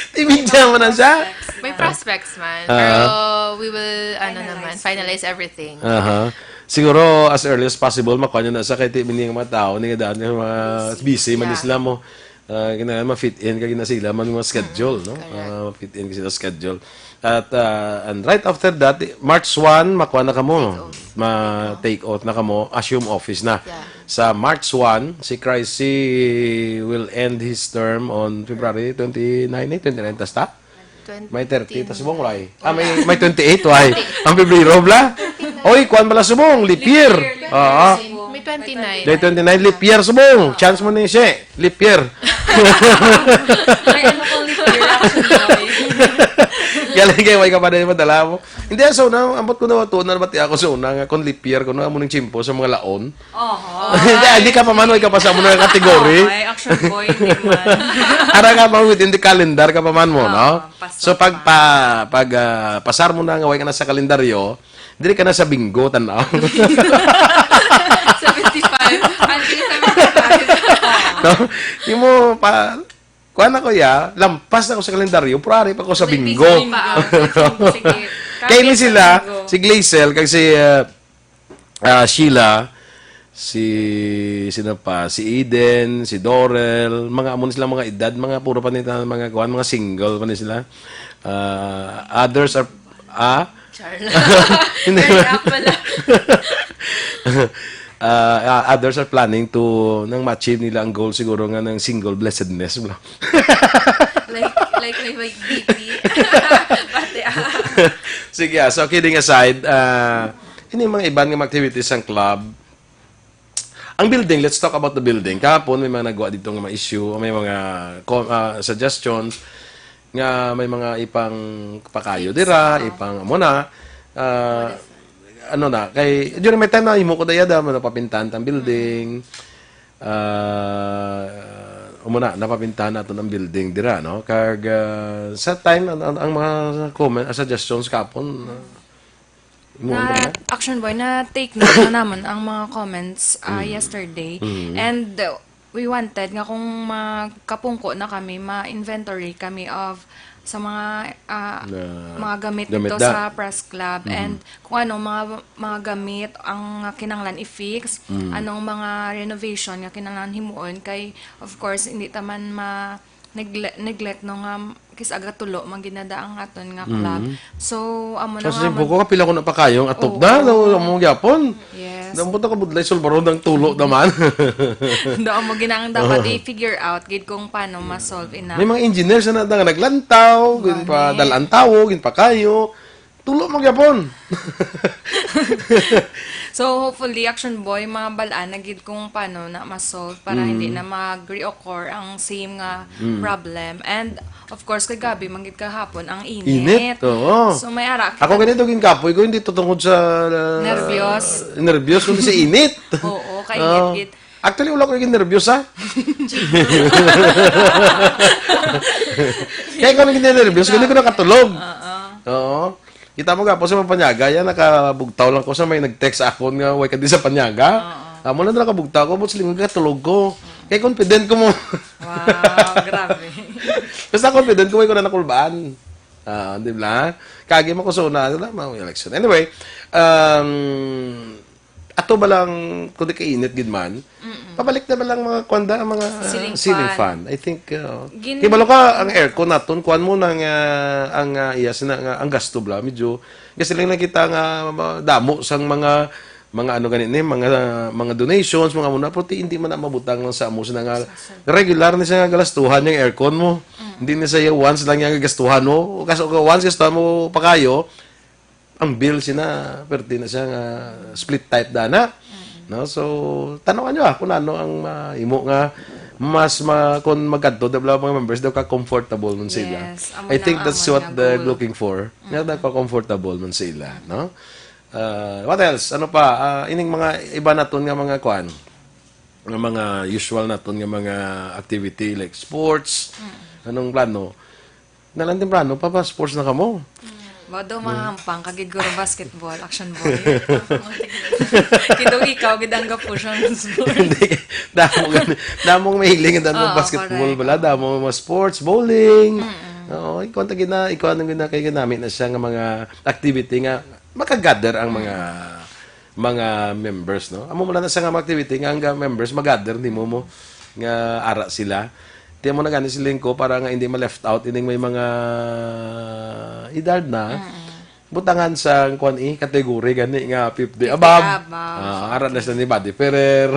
Timidya mo na siya? May prospects man. Ah. Pero we will, ano Finalize. naman, finalize everything. Aha. Siguro, as early as possible, makuha niyo na sa kay ti-, mini nga mga tao, ni nga daan nga mga busy man sila mo. Ah, kinahanglan ma-fit in kay na sila man mga schedule, no? Ah, fit in kasi sa schedule. At, ah, and right after that, March one, makuha na kamo. Ma-take out na kamo, assume office na. Sa March one, si Chrissy will end his term on February twenty-nine, eh, twenty-nine tas ta? May thirty, tas subong, why? Ah, may, may twenty-eight, why? Ang Pebrero, bla? Oy, kuwan bala subong, leap year. Oo. May twenty-nine. Day twenty-nine, leap year subong. Chance mo ni siya, leap year. Ay, ano kung leap year, actually, boy? Galing kayo, may kapaday madala mo. Hindi, so, na, ambot ko na, tuon na ba ti ako sa una nga, kung leap year, kung ano, amo ning tiyempo sa mga laon. Oho. Hindi, hindi ka pa man, way ka pa sa amo na kategory. Oho, ay, action boy, hindi man. Ara ka pa within the calendar ka pa man mo, Oo, no? Pasok So, pag, pa. pa, pag, ah, pasar mo na nga, way ka na sa kalendaryo, dili ka na sa bingo, tanaw. Seventy-five. Until seventy-five. No? Yung mo, pa, kuha na ko ya, lampas na ko sa kalendaryo, pero ari pa ko sa May bingo. bingo pa, ah. Sige. Kaya ni Kapit sa sila, bingo. si Glacel, kag si, ah, ah, Sheila, si, sino pa? Si Eden, si Dorel, mga amo ni sila mga edad, mga puro pa ni ta-, mga kuan, mga single pa ni sila. Ah, others are, ah? Char lang. Hindi. Kaya pala. Ah, ah, others are planning to, nang ma-achieve nila ang goal siguro nga ng single blessedness, bro. Like, like may, may B P. Pati, ah. Sige, ah, so kidding aside, ah, ini mga iban nga mga activities sang club. Ang building, let's talk about the building. Kahapon, may mga nagwa dito nga mga issue, may mga com-, ah, suggestions nga may mga ipang pakayo dira, ipang amo na. Ah, ano na, kay during my time na imo ko daya da, napapintahan ang building. Ah, amo na, napapintahan naton ang building dira, no? Kag, ah, sa time, ang, ang, ang mga comment, ah, suggestions kapon, ah, imo Na, na ba? Action Boy, na take note na naman ang mga comments, ah, Mm. yesterday. Mm. And, uh, we wanted nga kung magkapungko na kami, ma-inventory kami of sa mga, ah, Na mga gamit gamit dito da. sa press club Mm. and kung anong mga, mga gamit ang kinahanglan i-fix, Mm. anong mga renovation nga kinahanglan himuon kay, of course, hindi ta man ma-, negle-, neglect, no, nga kis aga tulo man ginada ang aton nga club. Mm. So, amo na Kasi nga buko, kapila ko na pa kayo ang atop Oo. na, no, amo gyapon. Yes. Nambot na kabudlay, sulbaro ng tulo naman. Do, amo ginang dapat Oo. i-figure out gid kung paano ma-solve ina. May mga engineers na, na naglantaw, gin Gani. pa dalan tawo, gin pa kayo. Tulo mo gyapon. So, hopefully, Action Boy, mabalaan na gid kung paano na ma-solve para Mm. hindi na mag-reoccur ang same nga Mm. problem. And, of course, kay gabi man gid kahapon ang init. Init, oo. So, may ara Ako kita ganito, ginkapoy ko, hindi to tungod sa, uh, Nervyos. nervyos, kundi sa init. Oo, kainit Oo. gid. Actually, wala ko naging nervyos, ha? Kaya ko naging nervyos, hindi ko nakatulog. Oo. Oo. Kita mo gapon sa mga panyaga, yan, nakabugtaw lang ko sa may nag-text akon nga, "Way ka di sa panyaga?" Oo. Amo lang nakabugtaw ko, but siling, "Katulog ko." Kaya confident ko mo. Wow, grabe. Basta confident ko, way ko na nakulbaan. Ah, di ba? Kagi mo ko sa una, ano lang, mga election. Anyway, um, ato ba lang, kung di kainit gid man, Mm-mm. pabalik na ba lang mga kwanda, mga Ceiling ceiling fan. fan? I think, uh, Gin- kibalo ka, ang aircon naton, kuwan mo na nga, ang, uh, iya, sina, nga, ang gasto bla, medyo, kasi lang nakita nga, ma-, damo sang mga, mga ano gani ni, mga, mga donations, mga muna, pero ti-, hindi man na mabutang lang sa amo, sina nga, Sa, sa regular ni siya nga galastuhan yung aircon mo. Mm. Hindi ni siya once lang yung gastuhan mo. Kasi kung once gastuhan mo pa kayo, ang bill sina, pwerte na siya nga split type dana. Mm. No? So, tanawan nyo, ah, kung ano ang, ah, imo nga mas ma-, kung magkadto, di ba, mga members, daw ka comfortable man sila. Yes, amo I na think ang that's amon what nga they're goal. looking for. Nga Mm. daw ka comfortable man sila, no? Ah, what else? Ano pa? Ah, ining mga iba naton nga mga kwan, nga mga usual naton nga mga activity like sports. Mm. Anong plano? Nalang temprano pa, pa sports na kamo. Ba daw mahampang ka gid guro basketball, Action Boy. Kidong ikaw gid ang gapush ang sports. Hindi, damo gani, damong mahiling ang damong Oo, basketball correct. bala, damong mga sports, bowling. Mm-mm. Oo, ikaw ang tagi na, ikaw ang gina-, kay ginamit na siya nga mga activity nga makagather ang mga Mm. mga members, no? Amo man lang sa nga mga activity nga ang members mag-gather nimo mo nga ara sila. Ti mo na gani siling ko para nga hindi ma-left out ining may mga edad na. Mm-mm. Butangan sa kuan, eh, category gani nga fifty fifty above. Above. Ah, ara na sila ni Buddy Ferrer.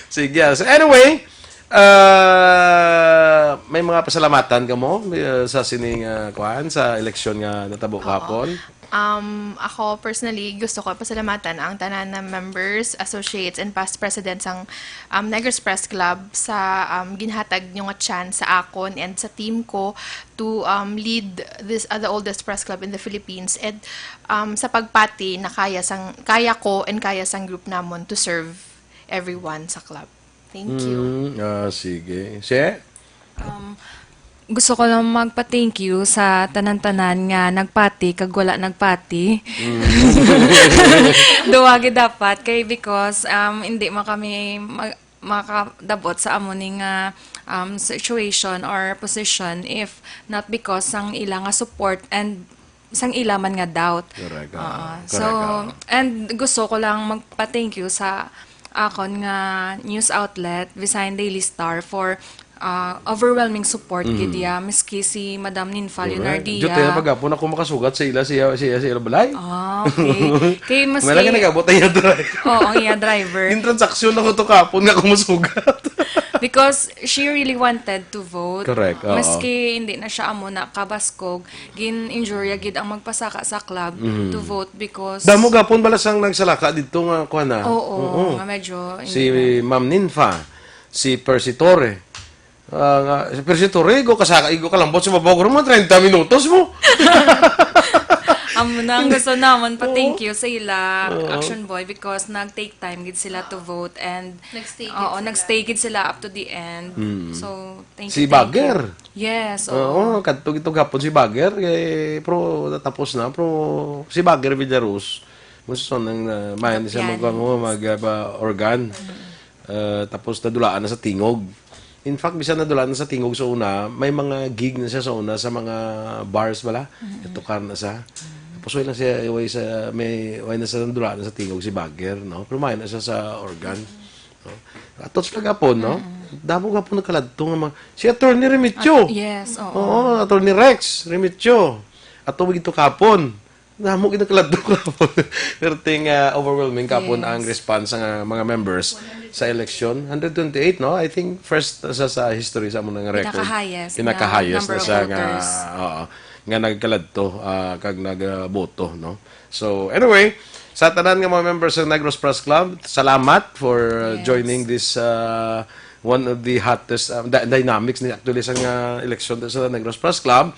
Sige. So anyway, ah, may mga pasalamatan ka mo, ah, sa sining, ah, kuan, sa eleksyon nga natabo Oo. kahapon? Um, ako personally, gusto ko pasalamatan ang tanan na members, associates, and past presidents sang, um, Negros Press Club sa, um, ginhatag nyo nga chance sa akon and sa team ko to, um, lead this, uh, the oldest press club in the Philippines. And, um, sa pagpati na kaya sang, kaya ko and kaya sang group namon to serve everyone sa club. Thank you. Mm, ah, sige. She? Um, gusto ko lang magpa-thank you sa tanan-tanan nga nagpati kag wala nagpati. Mm. Duwa gid dapat kay because, um, hindi man kami mag-, makadabot sa amo ni nga, um, situation or position if not because sang ila nga support and sang ila man nga doubt. Correct, ah. Oo. Correct, So, ah. and gusto ko lang magpa-thank you sa akon nga news outlet, Visayan Daily Star, for, ah, overwhelming support Mm. gid iya, miski si Madam Ninfa Correct. Leonardia. Diyot, eh, pag-apon ako makasugat sa ila, siya, siya, sa ila balay. Ah, okay. Kay maski Wala ka nag-abot ang iya driver. Oo, ang iya driver. Yung transaksyon ako to kapon nga ako masugat. Because she really wanted to vote. Correct, oo. Maski hindi na siya amo na kabaskog, gin-injurya gid ang magpasaka sa club Mhm. to vote because Damo gapon bala sang nagsalaka dito nga kuha na. Oo, Oo. nga medyo hindi Si na. Ma'am Ninfa, si Percy Torre. Ah, nga, si Percy Torre, igo kasaka, igo kalambot sa babaw, mga treinta minutos mo. Amo na ang gusto namon pa Oo. thank you sa ila, Oo. Action Boy, because nag-take time gid sila to vote and Nag-stay gid Oo, sila. nag-stay gid sila up to the end. Mm. So, thank Si you, thank Bagger. you. Yes, Oo, oo. kadto gito gapon si Bagger, eh, pero natapos na, pero si Bagger Villaruz, gusto nang, ah, mayan siya mag-, Nagpiano. ano, mag, ah, ba, organ. Mm. Ah, tapos nadulaan na sa tingog. In fact, bisan nadulaan na sa tingog sa una, may mga gig na siya sa una sa mga bars bala. Mm. Natukar na siya. Mm. Tapos wala siya, way sa, may, way na sa nadulaan na sa tingog si Bagger, no? Pero mayan na siya sa organ. Mm. No? Ato sila gapon, no? Mm. Damo gapon nagkaladto nga mga, si Attorney Remechio. At-, yes, oo. Oo, Attorney Rex Remechio. Ato gito kapon. Damo gid nagkaladto kapon. Perting, ah, overwhelming kapon Yes. ang response sa mga members sa eleksyon. Hundred twenty-eight, no? I think first sa, sa history sa amo nga record. Pinaka-highest na Pinaka-highest number na of siya nga, voters. oo, nga nagkaladto, ah, kag nagboto, no? So, anyway, sa tanan nga mga members sa Negros Press Club, salamat for, uh, Yes. joining this, uh, one of the hottest, uh, dy-, dynamics ni actually sa nga eleksyon sa Negros Press Club.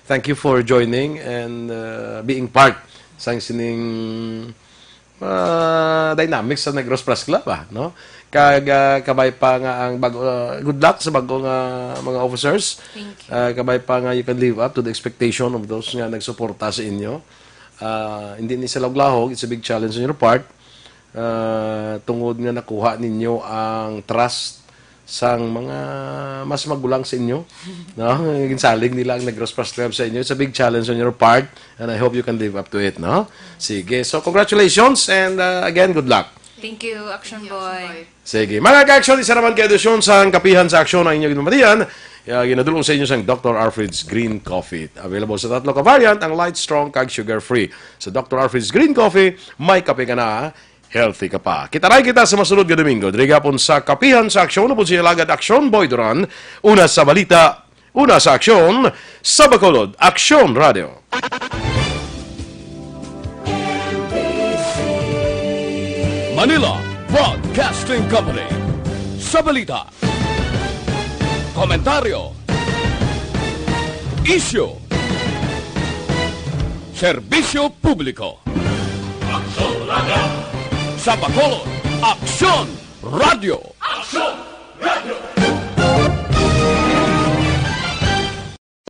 Thank you for joining and, uh, being part sang sining, uh, dynamics sa Negros Press Club, ah, no? Kag, uh, kabay pa nga ang bago, uh, good luck sa bago nga mga officers. Thank you. Uh, kabay pa nga you can live up to the expectation of those nga nagsuporta sa inyo. Ah, hindi ni sa laog-lahog, it's a big challenge on your part. Ah, tungod nga nakuha ninyo ang trust sang mga mas magulang sa inyo, no? Ginsalig nila ang Negros Press Club sa inyo. It's a big challenge on your part, and I hope you can live up to it, no? Sige. So, congratulations, and, ah, again, good luck. Thank you, Action Thank you, Action Boy. Boy. Sige. Mga ka-action, isa naman ka edisyon sang Kapihan sa Aksyon ang inyong ginamatian. Ya, ginadulong sa inyo sang Doctor Alfred's Green Coffee. Available sa tatlo ka variant, ang light, strong, kag sugar-free. Sa Doctor Alfred's Green Coffee, may kape ka na, healthy ka pa. Kita-kits kita sa masunod nga Domingo. Diri gapon sa Kapihan sa Aksyon, upod sa inyong alagad Action Boy Duran. Una sa balita, una sa aksyon, sa Bacolod, Aksyon Radio. Manila Broadcasting Company. Sa balita, komentaryo, isyu, serbisyo publiko. Aksyon Radio. Sa Bacolod, Aksyon Radio. Aksyon